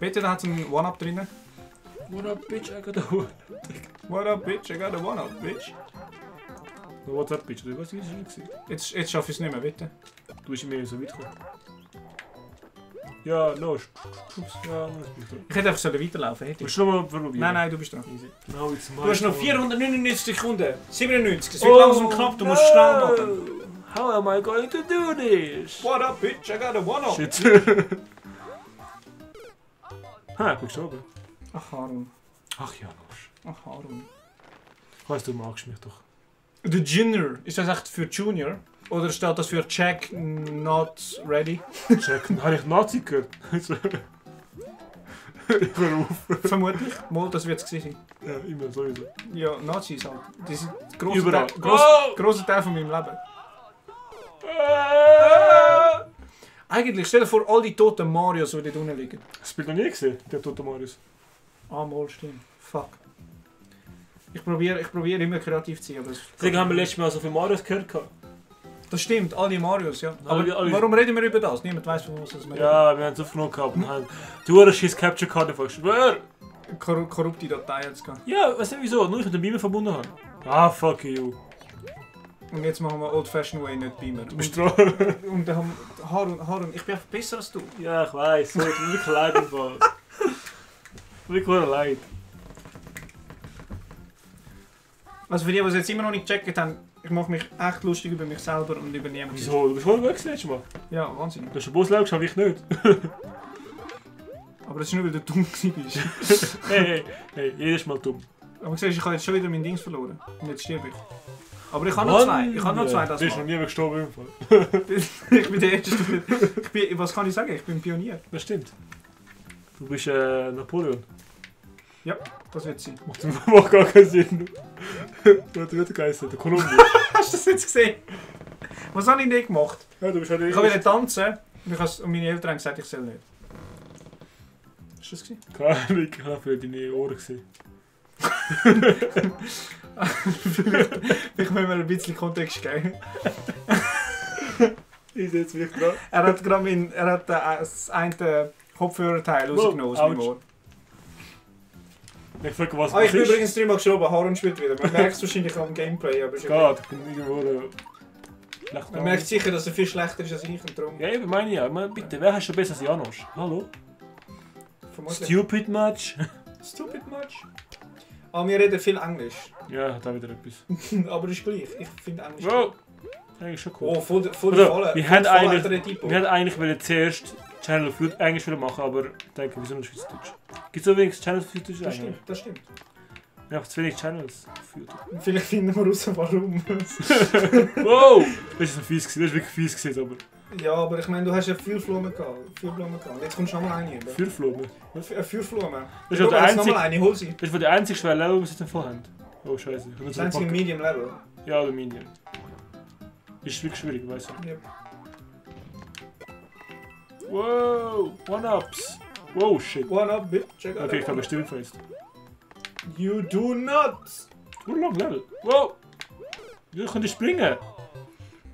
Bitte, da hat es einen One-Up drin. What up, bitch? I got a one. What up, bitch? I got a One-Up, bitch. What's up, bitch? Was ist das? Jetzt schaffe ich es nicht mehr, bitte. Du bist mir so weit gekommen. Ja, los. Ups, ja, los. Ich hätte einfach weiterlaufen sollen. Willst du noch mal probieren? Nein, du bist dran. Easy. No, it's my Du hast noch turn. 499 Sekunden. 97. Es wird langsam knapp, du musst schnell machen. How am I going to do this? What up, bitch? I got a One-Up. Shit. Ha, ich bin gestorben. Ach, Harun. Ach ja, los. Ach, Harun. Ich weiss, du magst mich doch. The Junior. Ist das echt für Junior? Oder steht das für Check not ready? Check, habe ich Nazi gehört? Hör auf. Vermutlich. Mal, das wird es gewesen sein. Ja, immer sowieso. Ja, Nazis halt. Die sind Überall. grosser Teil von meinem Leben. Eigentlich, stell dir vor, all die toten Marios, die dort unten liegen. Hast du noch nie gesehen, der tote Marius? Ah, mal, stimmt. Fuck. Ich probier immer kreativ zu sein, aber Deswegen haben wir letztes Mal so viele Marius gehört. das stimmt, alle Marios, ja. Aber Alle- warum reden wir über das? Niemand weiß, von was wir reden. Ja, wir haben es aufgenommen gehabt und haben... Du hast scheiß Capture Card einfach. Schwör! Korrupte Dateien jetzt gehen. Ja, weißt du wieso? Nur ich mit dem Beamer verbunden habe. Ah, fuck you. Und jetzt machen wir Old Fashioned Way, nicht Beamer. Du bist dran. Und dann haben Harun, ich bin einfach besser als du. Ja, ich weiss. So, tut mir wirklich leid im Fall. Wirklich leid. Also für die, die es jetzt immer noch nicht gecheckt haben, ich mache mich echt lustig über mich selber und über niemanden. Wieso? Du bist voll weg letztes Mal. Ja, Wahnsinn. Du hast den Boss laut geschafft, ich nicht. Aber das ist nur, weil du dumm bist. Hey, jedes Mal dumm. Aber siehst, ich habe jetzt schon wieder mein Dings verloren. Und jetzt sterbe ich. Aber ich habe noch zwei. Ich habe noch zwei das Du bist noch Mal. nie gestorben im Fall. Ich bin der Erste. Was kann ich sagen? Ich bin Pionier. Das stimmt. Du bist Napoleon. Ja, das wird sein. Macht gar keinen Sinn. Du wird geheißen, der Kolumbus. Hast du das jetzt gesehen? Was habe ich nicht gemacht? Ja, du bist halt Ich wollte tanzen und meine Eltern haben gesagt, ich soll nicht. Hast du das gesehen? Keine Ahnung, ich habe für deine Ohren gesehen. Vielleicht müssen wir ein bisschen Kontext geben. Ich sehe jetzt mich dran. Er hat gerade das eine Kopfhörerteil rausgenommen aus meinem Ohr. Ich frage, was Ich bin ist. übrigens dreimal geschoben, Harun spielt wieder. Man merkt es wahrscheinlich am Gameplay, aber ist Geht, ich bin irgendwo schlecht. man merkt sicher, dass er viel schlechter ist als ich und darum. Ja, eben meine ich ja. Bitte, wer hast du besser als Janosch? Hallo? Vermutlich. Stupid Match? Stupid much. Aber wir reden viel Englisch. Ja, hat auch wieder etwas. Aber ist gleich. Ich finde Englisch. Wow! Eigentlich schon cool. Oh, voll die Also, Falle. wir haben eigentlich wollen zuerst Channel of Food Englisch machen, aber ich denke, wieso nicht Schweizerdeutsch? Gibt es so wenig Channel of Food Das eigentlich? stimmt, das stimmt. Wir haben zu wenig Channels auf YouTube. Vielleicht finden wir raus, warum. Wow! Das ist ein fies gewesen, das ist wirklich fies gewesen, aber... Ja, aber ich meine, du hast ja viel Blumen gehabt. Viel Blumen gehabt. Und jetzt kommst du nochmal eine über. Fürflume. Viel Blumen. Das ist Ich ja der jetzt nochmal einzige... eine, hol sie. Das ist wohl der einzige schwere Level, was wir jetzt vorhaben. Oh scheiße. Ich Das einzige Medium Level. Ja, Aluminium. Ist wirklich schwierig, weißt du. Ja. Wow! One-Ups! Wow, shit. One up, bitch. Check out Okay, ich that glaube, one. ich stimme jetzt. You do not! Lang Level. Wow! Du kannst springen!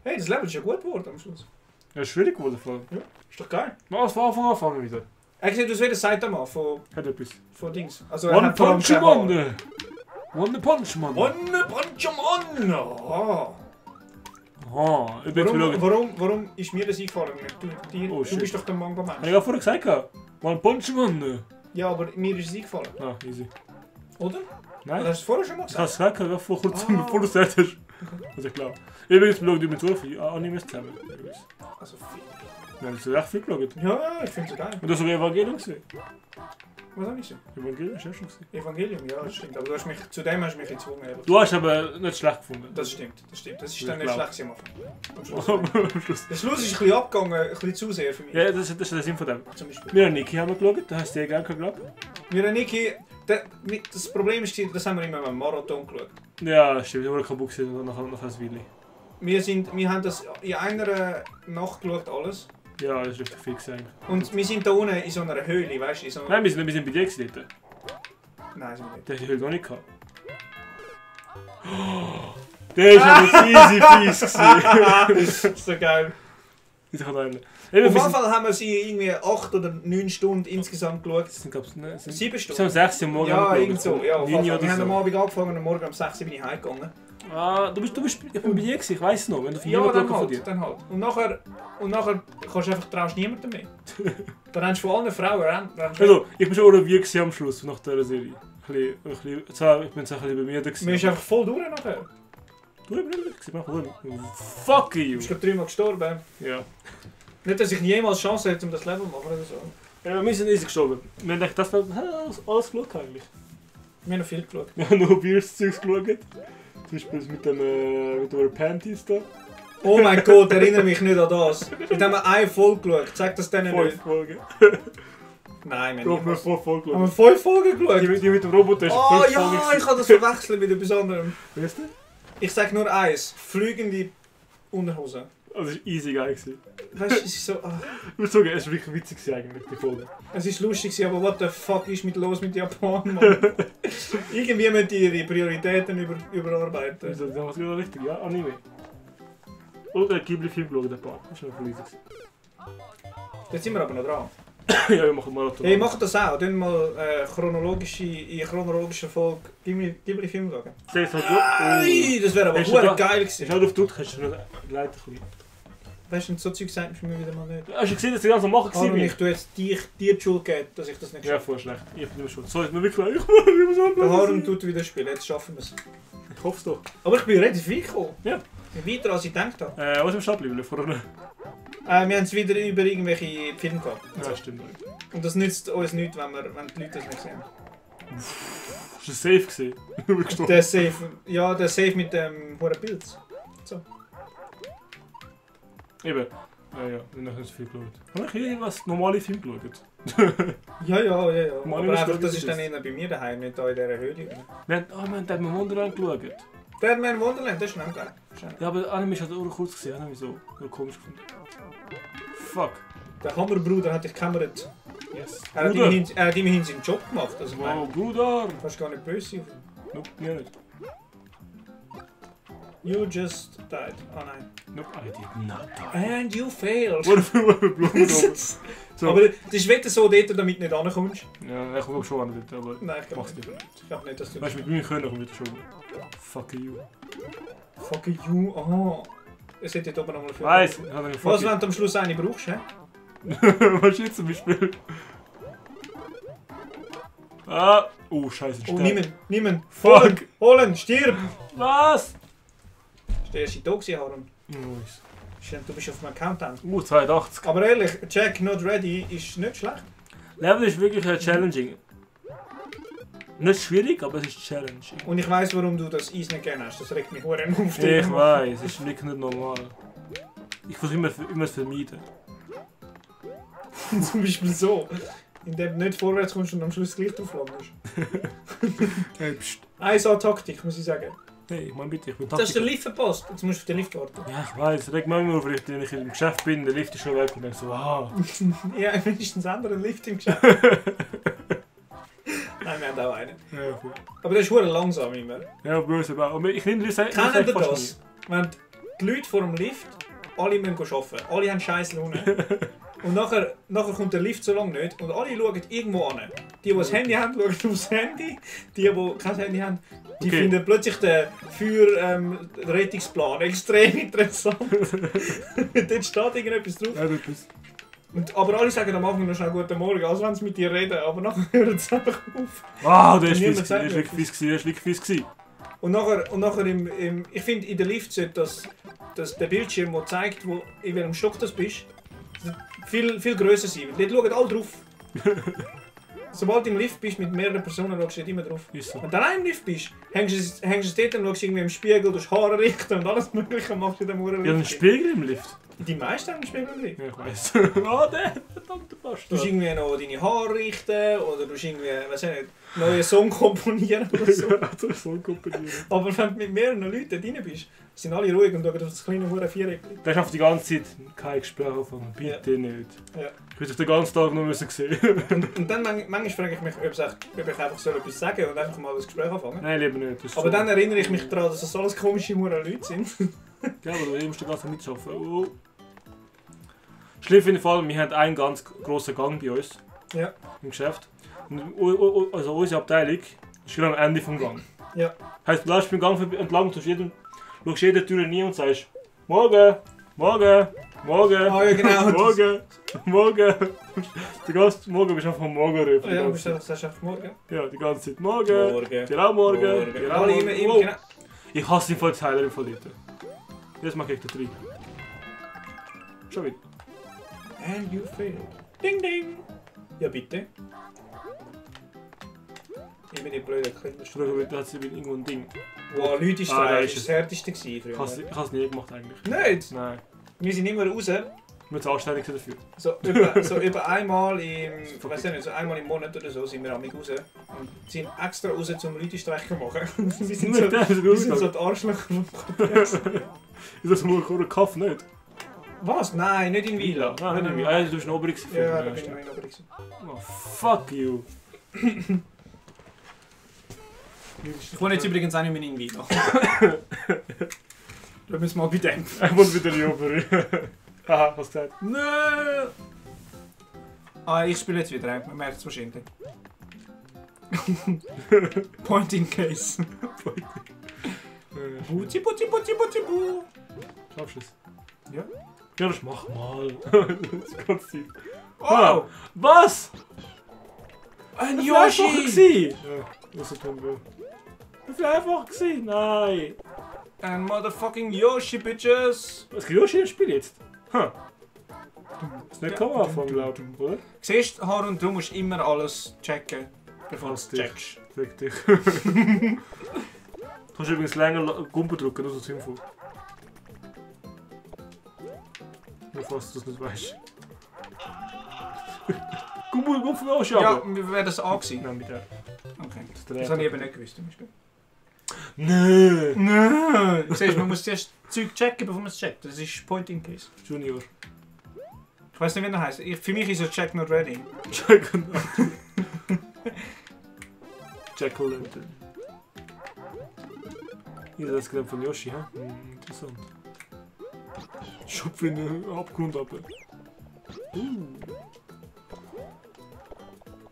Hey, das Level ist ja gut geworden am Schluss. Ja, ist schwierig geworden vor allem. Ist doch geil. Mal von Anfang anfangen wieder. Eigentlich, du hast wieder Saitama von Hat etwas. Dings. Also, One hat vor allem Punch kein Man! Haar. One Punch Man! One Punch Man! Oh. Aha, ich bin jetzt wieder... Warum ist mir das eingefallen? Oh, Du shit. bist doch der Habe Manga-Mensch. ich auch vorher gesagt? One Punch Man! Ja, aber mir ist es eingefallen. Ah, easy. Oder? Nein? Oder hast du es vorher schon mal Ich habe gesagt? es gesagt, vor kurzem, Ah. bevor du es gesagt hast. Also klar. Übrigens schauen wir mit so viel Animes zusammen. Also viel. Wir haben echt viel geschaut. Ja, ich finde es geil. Und du hast sogar Evangelium gesehen. Was habe ich so? Evangelium hast du auch schon gesehen. Evangelium, ja, das stimmt. Aber zu dem hast du mich gezwungen. ehrlich. Du hast aber nicht schlecht gefunden. Das stimmt, das stimmt. Das ist Ich dann nicht glaub. schlecht gewesen am Schluss. Am Schluss. Der Schluss ist ein bisschen abgegangen, ein bisschen zu sehr für mich. Ja, das ist der Sinn von dem. Zum Beispiel. Wir haben Niki haben wir geschaut, da hast du dir gerne geglaubt. Wir Niki, das Problem ist, das haben wir immer beim Marathon geschaut. Ja, stimmt, ich war kaputt gesehen und nach ein Weile. Wir haben das in einer Nacht geschaut, alles. Ja, das ist richtig viel gesehen. Und wir sind da unten in so einer Höhle, weißt du? So Nein, wir sind bei dir gewesen dort. Nein, sind wir nicht. Der hat die Höhle noch nicht gehabt. Der ist aber easy fies gewesen. Das ist so geil. Ich kann einen. Auf jeden Fall haben wir sie irgendwie 8 oder 9 Stunden insgesamt geschaut. Das sind, glaube ich, 7 Stunden. Wir haben 6 Uhr morgens Ja, irgend so. Ja, wir haben am Abend angefangen und morgen um 6 Uhr bin ich heimgegangen. Ah, ich bin bei dir gewesen, ich weiss noch, wenn du Ja, dann von dir. halt, dann halt. Und nachher kannst du einfach traust niemandem mehr. Dann rennst du von allen Frauen. Also, ich bin schon wie gewesen am Schluss nach dieser Serie. Ich bin so ein bisschen bemüht. Man ist einfach voll durch nachher. Du bist nicht gewesen, fuck you! Du bist glaube 3 Mal gestorben. Ja. Nicht, dass ich jemals Chance hätte, um das Level zu machen oder so. Ja, wir sind easy gestorben. Wir haben gedacht, das war alles geschaut eigentlich. Wir haben noch viel geschaut. Wir haben noch Beers-Zeugs geschaut. Zum Beispiel mit den Panties da. Oh mein Gott, erinnere mich nicht an das. Wir haben eine Folge geschaut. Sag das denen nicht. 5 Folgen. Nein, wir Wir haben haben 5 Folgen haben wir geschaut. 5 Folgen geschaut. Die mit dem Roboter ist Oh 5 ja, Folgen. ich kann das verwechseln mit etwas anderem. Weißt du? Ich sag nur eins. Fliegende Unterhosen. Also, es war easy geil. Weißt du, es ist so... Ich muss sagen, es war wirklich witzig eigentlich, die Folge. Es ist lustig, aber what the fuck ist los mit Japan, Mann? Irgendwie müssen die ihre Prioritäten überarbeiten. Also, das ist genau richtig, ja, Anime. Und ein Ghibli-Film geschaut, ein paar. Das ist noch voll easy. Jetzt sind wir aber noch dran. Ja, wir machen Marathon. Hey, mach das auch. Dann mal in chronologischer Folge Ghibli-Film schauen. Sehr gut. Ey, das wäre aber Hast du da- geil Ist gewesen. halt auf Tut, kannst du noch leiten können. Weißt du, so Zeug sagt mir wieder mal nicht. Hast du gesehen, dass ich das so machen Aaron, war? ich tue jetzt dir die Schuld geben, dass ich das nicht Ja, schaffe. voll schlecht. Ich bin immer schuld. So, ist mir wirklich leid. Ich muss Der Aaron anpassen. tut wieder spielen, jetzt schaffen wir es. Ich hoffe es doch. Aber ich bin relativ weit gekommen. Ja. Weiter als ich gedacht habe. Was im Start bleiben vorne? Wir haben es wieder über irgendwelche Filme gehabt. Ja, stimmt. Und das nützt uns nichts, wenn die Leute das nicht sehen. Hast du safe gesehen? Du bist gestorben. Der Safe, ja, der Safe mit dem hohen Pilz. Eben. Ja, wir haben nicht so viel geschaut. Habe ich irgendwas normale Film geschaut? Ja. Mal Aber einfach, überstellen das ist Sie dann das. eher bei mir daheim, nicht da in dieser Höhle. Wir haben den Wunderland geschaut. Der hat mir ein Wunderland, das ist noch geil. Ja, aber Anime ist halt auch kurz gesehen, habe ich so komisch gefunden. Fuck. Der Hammerbruder hat dich gekämmert. Yes. Er hat Bruder! immerhin seinen Job gemacht. Also, ich meine, Wow, Bruder! du kannst gar nicht böse auf ihn. Nope, mir nicht. You just died. Oh nein. Nope, I did not die. And you failed. What if we Blumen oben? So. Aber das ist weder so dort, damit du nicht ankommst. Ja, ich komme schon an dort, aber Nein, ich glaube mach's nicht. nicht. Ich glaube nicht, dass du... Weißt du, mit meinem Können komme ich schon. Fuck you. Fuck you, aha. Es hätte dort oben nochmal viel... Weiss, ich habe einen Was, Fuck wenn du am Schluss eine brauchst, hä? you. Was jetzt zum Beispiel? Ah! Oh, scheiße, Oh, Stern. niemand. Fuck! Holen, stirb! Was? Ist der erste Tag gewesen, Aaron? Nice. Du bist auf meinem Countdown. 82. Aber ehrlich, Jack Not Ready ist nicht schlecht. Level ist wirklich challenging. Nicht schwierig, aber es ist challenging. Und ich weiss, warum du das Eis nicht gerne hast. Das regt mich hure auf. Ich weiß, es ist wirklich nicht normal. Ich versuche immer zu vermeiden. Zum Beispiel so. Indem du nicht vorwärts kommst und am Schluss gleich drauf landest. Hey, pst. 1A-Taktik, muss ich sagen. Hey, Mann, bitte, ich bin Das ist der Taktiker. Lift verpasst. Jetzt musst du auf den Lift warten. Ja, ich weiß, regt manchmal auf, wenn ich im Geschäft bin, der Lift ist schon weg und denke so, ah. Ja, wenigstens einen anderen Lift im Geschäft. Nein, wir haben auch einen. Ja, okay. Aber der ist hure langsam immer. Ja, böse, aber ich nehme das Kennt ihr das? Wenn die Leute vor dem Lift alle müssen arbeiten. Alle haben scheiß Laune. Und nachher kommt der Lift so lange nicht und alle schauen irgendwo an. Die das Handy haben, schauen aufs Handy. Die kein Handy haben, die Okay. finden plötzlich den Feuerrettungsplan extrem interessant. Dort steht irgendetwas drauf. Ja, du bist. Aber alle sagen am Anfang noch schnell Guten Morgen, als wenn sie mit dir reden. Aber nachher hören sie einfach auf. Ah, der ist Niemand fies, sagt der ist wirklich fies, der ist wirklich fies gewesen. Und nachher ich finde, in der Lift sollte dass der Bildschirm, der zeigt, in welchem Stock du bist, viel grösser sein. Dort schauen alle drauf. Sobald du im Lift bist mit mehreren Personen, schaust du nicht immer drauf. Ist so. Wenn du allein im Lift bist, hängst du es dort und schaust irgendwie im Spiegel, du Haare richten und alles mögliche machst du in dem Uhren Ja, ein Spiegel im Lift. Die meisten haben einen Spiegel im Lift. Ja, ich weiss. Ah, der verdammte Du Bastard. musst irgendwie noch deine Haare richten oder du musst irgendwie, weiß ich nicht, neue Song komponieren oder so. Ja, das ist so komponieren. Aber wenn du mit mehreren Leuten dort drin bist, sind alle ruhig und schauen auf das kleine Hure Viereckchen. Der schafft die ganze Zeit kein Gespräch anfangen. Bitte nicht. Ja. Ich würde dich den ganzen Tag noch müssen sehen. Und dann manchmal frage ich mich, ob ich einfach so etwas sagen und einfach mal das Gespräch anfangen. Nein, lieber nicht. Das ist Aber so. dann erinnere ich mich daran, dass das alles komische Hure Leute sind. Ja, aber du musst den ganzen Zeit mitschaffen. Oh. Schlimm finde ich vor allem, wir haben einen ganz grossen Gang bei uns. Ja. Im Geschäft. Und also unsere Abteilung ist genau am Ende vom Gang. Ja. Heißt, du läufst beim Gang entlang, schaust jede Tür nie und sagst Morgen, Morgen, Morgen, Ah ja, genau. Morgen, Morgen. Die ganze Morgen bist du einfach am Morgen rufen. Ja, du sagst einfach morgen. Ja, die ganze Zeit Morgen. Morgen. Genau morgen. Morgen. Genau Alle morgen. immer, Wow. genau. Ich hasse den Tyler im Fall dort. Jetzt mache ich den 3. Schon wieder. And you fail. Ding ding. Ja bitte. Ich bin die blöde Kinder. Früher hat sie irgendwo ein Ding. Wow, Leute Ah, da streichen, ist das es. härteste gewesen Ich früher. habe es nie gemacht eigentlich. Nicht? Nein. Wir sind immer raus. Ich bin zu anständig dafür. So über einmal im Monat oder so sind wir am raus und sind extra raus zum Leutestreich machen. wir sind so die Arschlöcher. Ist das mal ein Kaff nicht? Was? Nein, nicht in Vila. Nein, nicht in Vila. Ah, du bist ein Oberix. Ja, da bin ich noch in Oberix. Oh, fuck you. Ich wohne jetzt übrigens auch nicht mehr in Vila. Da müssen wir mal bedenken. Ich muss wieder in Oberi. Haha, was gesagt? Nö! Ah, ich spiele jetzt wieder, man merkt es wahrscheinlich. Point in case. Putzi, putzi, putzi, putzi, pu. Schaffst du es? Ja. Ja, das mach mal. Das ist ganz tief. Oh! Was? Ein Das war einfach Yoshi! gewesen. Ja, das ist tun will. Das war einfach gewesen. Nein. Ein motherfucking Yoshi, bitches! Was gibt Yoshi im Spiel jetzt? Huh. Das ist nicht am Anfang, glaube ich, oder? Siehst du, Haar und du musst immer alles checken, bevor du es Fast dich. checkst. Fick dich. Du kannst übrigens länger Gumpen drücken, nur so zur Info. Nur falls du das nicht weißt. Gumpen auch schon. Ja, wir werden es angesehen. Nein, mit der. Okay. Das Das habe ich eben nicht gewusst. Zum Beispiel. Nö. Nein! Siehst du, man muss zuerst Zeug checken, bevor man es checkt. Das ist Point in case. Junior. Ich weiß nicht, wie der heißt. Für mich ist es Check Not Ready. Jack-O-Lantern. Hier das gerade von Yoshi, hä? Interessant. Schub in den Abgrund ab.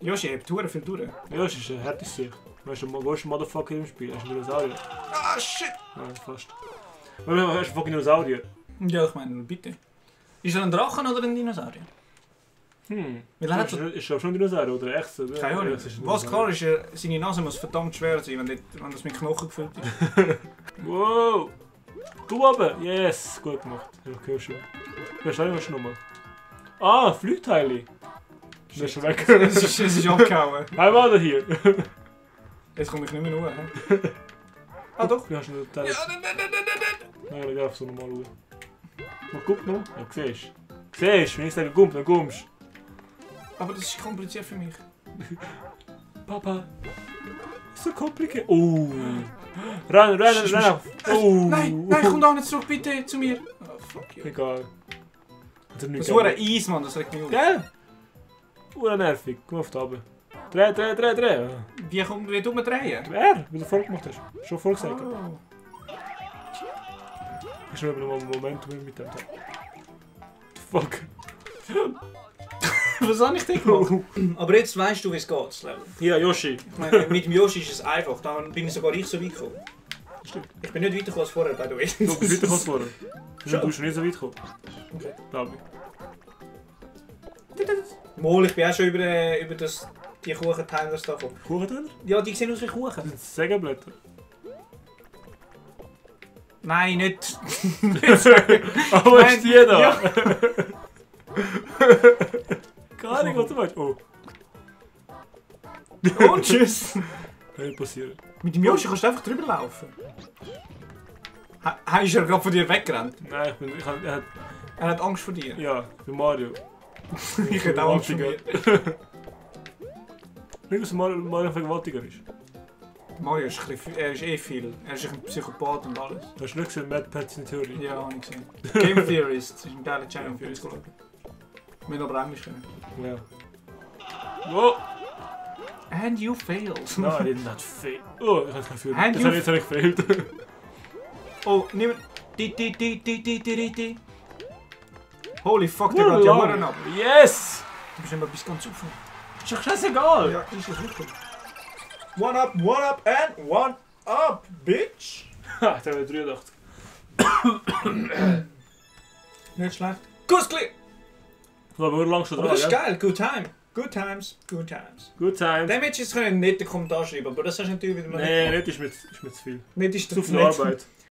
Yoshi hebt Touren viel durch. Yoshi ist ein härtes Sicht. Weißt du, wo ist ein Motherfucker im Spiel? Er ist ein Dinosaurier. Ah, shit! Ja, fast. Er ist ein fucking Dinosaurier. Ja, ich meine, bitte. Ist er ein Drachen oder ein Dinosaurier? Weil er hat so- ist er schon ein Dinosaurier oder echt? Oder? Keine Ahnung. Ja, es ist ein Was Dinosaurier. klar ist, seine Nase muss verdammt schwer sein, wenn das mit Knochen gefüllt ist. Wow! Du oben! Yes! Gut gemacht. Ja, okay, schon. Wer ist eigentlich nochmal? Ah, Flugteile! Das ist schon weg. Es ist abgehauen. Hey, warte hier! Jetzt komme ich nicht mehr nur. He? Ah doch. Du hast noch einen Teil. Ja, nein. Nein, ich darf so normal schauen. Mal guck noch. Ja, siehst du. Siehst du, wenn ich sage, komm, dann kommst Aber das ist kompliziert für mich. du. Papa. So kompliziert. Oh. Renn, renn, renn. Oh. Nein, komm da nicht zurück, bitte, zu mir. Oh, fuck you. Egal. Das war ein Eis, Mann, das regt mich auf. Gell? Nervig. Komm auf da oben. Dreh, dreh, dreh, dreh. Wie tut man drehen? Wer? Wie du vorgemacht hast. Schon vorgesagt. Oh. Ich schreibe noch mal einen Moment mit dem. Fuck. Was habe ich denn gemacht? Aber jetzt weißt du, wie es geht, das Level. Ja, Yoshi. Ich meine, mit dem Yoshi ist es einfach, dann bin ich sogar so weit gekommen. Stimmt. Ich bin nicht weitergekommen als vorher, by the way. Du bist weiter vorne. Schon? Du bist schon nicht so weit gekommen. Okay. Glaube ich. Mol, ich bin auch schon über die Kuchenteilers da gekommen. Kuchenteller? Ja, die sehen aus wie Kuchen. Das sind Sägeblätter. Nein, nicht. Aber was ist die da? Ja. Gar nicht, was du meinst. Oh. Und tschüss. Kann nicht passieren. Mit dem Yoshi kannst du einfach drüber laufen. Ist er gerade von dir weggerannt? Nein, Er hat Angst vor dir. ja, ich bin Mario. Ich hätte auch Angst vor mir. Nicht, dass Mario ein Vergewaltiger ist. Mario ist, er ist eh viel. Er ist ein Psychopath und alles. Du hast nicht gesehen, Mad Pets in Theorie. Ja, habe ich gesehen. Game Theorist. Das ist ein geiler Channel für uns geschaut. Wir müssen aber Englisch können. Ja. Oh! And you failed. No, I did not fail. Oh, ich habe kein Gefühl. And Jetzt habe ich gefailt. Oh, nimm... Di. Holy fuck, der geht ja Huren ab. Yes! Du bist immer bis ganz offen. Ist doch scheißegal. Ja, ist es wirklich. One up and one up, bitch! Ha, der hat 83. Nicht schlecht. Kuskli! So, aber wir lang schon Aber dran, das ist gell? geil, good time. Good times, good times. Good time. Dann hättest du jetzt einen netten Kommentar schreiben, aber das hast du natürlich wieder mal Nee, nicht ist mir zu viel. Nicht ist Zu viel nicht- Arbeit.